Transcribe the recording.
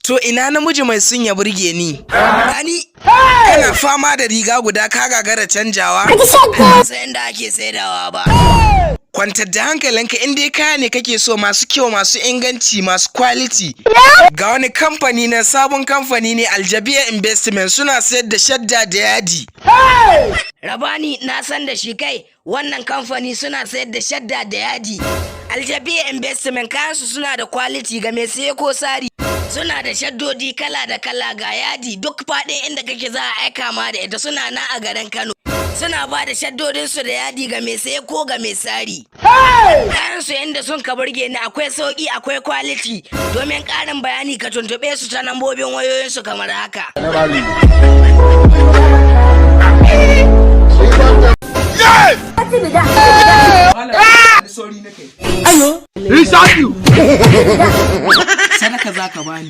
To, ina namiji mai son ya burge ni? Gani? Kana fama da riga guda ka gagara canjawa? Ban san inda ake saidawa ba. Kwantar da hankalinka, in dai kaya ne kake so masu kyau, masu inganci, masu quality. Ga wani kamfani na, sabon kamfani ne, Aljabiya Investment, suna sayar da shadda da yadi. Rabani, na san da shi kai, wannan kamfani suna sayar da shadda da yadi. Aljabiya Investment, kayansu suna da quality ga mai saye ko sari. Suna da shaddodi kala da kala, ga yadi, duk faɗin inda kake za a aika ma da ita. Suna nan a garin Kano. Suna ba da shaddodinsu da yadi ga mai saye ko ga mai sari. Kayansu inda sun ka burge ni, akwai sauki, akwai quality. Domin ƙarin bayani, ka tuntuɓe su ta lambobin wayoyinsu kamar haka. Never leave. Malam, sauri na kai. He shot you. Sadaka za ka bani.